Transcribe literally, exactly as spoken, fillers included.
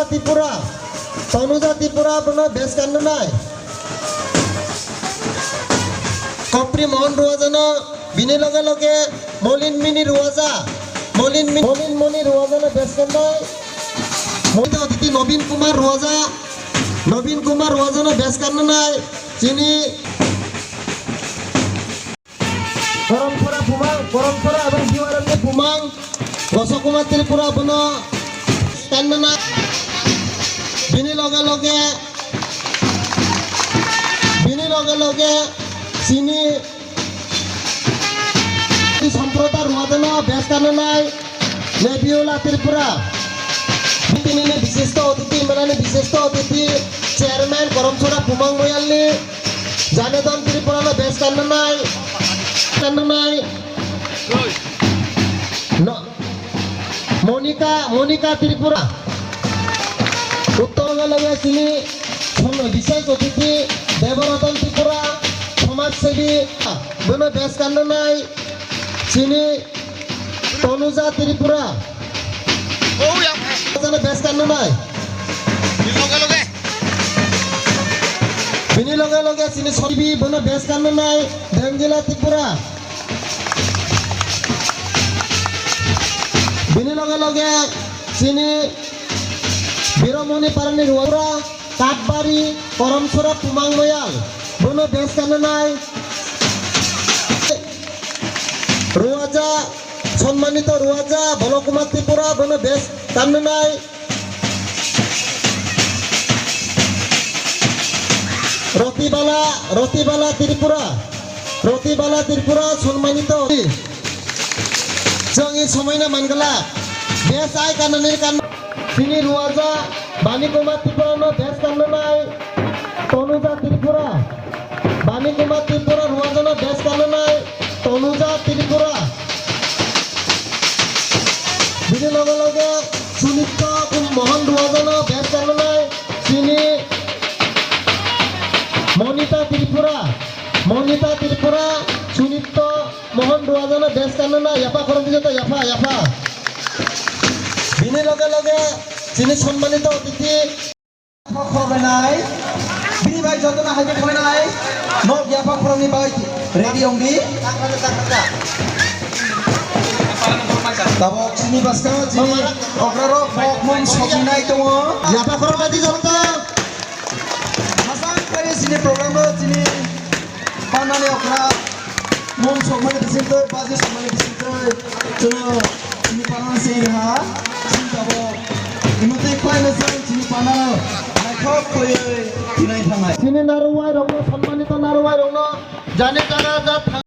Tripura, Tanuja Tripura bono best candidate nai. Kopri Mohan Ruwajano, bini loge loge Molin Mini Ruwaja, Molin Mi-, Molin Moni Ruwajano best candidate nai. Mohito Otiti Nobin Kumar Ruwaja, Nobin Kumar Ruwajano best candidate nai. Chini Korom Sora Bumang, Korom Sora abang Jiwaramni Bumang, Rosok Kumar Tripura bono candidate nai. Bini loge loge, bini loge loge chini Samprata Ruwajano best candidate nai. Nebiola Tripura. Tini ni bishisto otiti, manani bishisto otiti, chairman Korom Sora Bumang Moyalni, Janedon Tripura no best candidate nai, candidate nai. No. Monika, Monika Tripura. Uttor loge loge chini bishesh otiti, Deboratan Tripura, somaj sebi, bono best candidate nai. Chini Tanuja Tripura. Oh, ya. Tanuja best candidate nai. Di loge loge. Bini loge loge chini Sobi bono best candidate nai. Dengila Tripura. Bini loge loge chini Biromoni Parani Ruwajano. Katbari, Korom Sora Bumang Moyal, bono best candidate nai. Ruwaja, Sonmanito Ruwaja, Bolok Kumar Tripura, bono best candidate nai. Rotibala, Rotibala Tripura, Rotibala Tripura, Sonmanito. Chwng i somoino mangala. Best icon ni kan. Chini Ruwaja Bani Kumar Tripura no best candidate nai. Tanuja Tripura. Bani Kumar Tripura Ruwaja no best candidate nai. Tanuja Tripura. Bini loge loge Sunitya Kum Mohan Ruwaja no best candidate nai. Chini Monita Tripura. Monita Tripura. Sunitya Mohan Ruwajano best candidate nai, yapha khorokdi joto, yapha, yapha. Bini loge loge chini sonmanito otiti. Khoroknai, bini bai jotono hai khe khoroknai. Nok yapha khoroknai bai ready wngdi. Tabok chini bwskang chini okrarok bok mung soknai tongo. Yapha khoroknai di joto. Hasang khlai chini program o chini panani okra mung sokmani bisingtwi, baji sokmani bisingtwi, chwng chini panani se ha, chini tabok. Imutwi khlaina chwng chini panano naithok khwlaiwi thinai thangnai. Chini narwai rokno, sonmanito narwai rokno, jani jaga ja thang-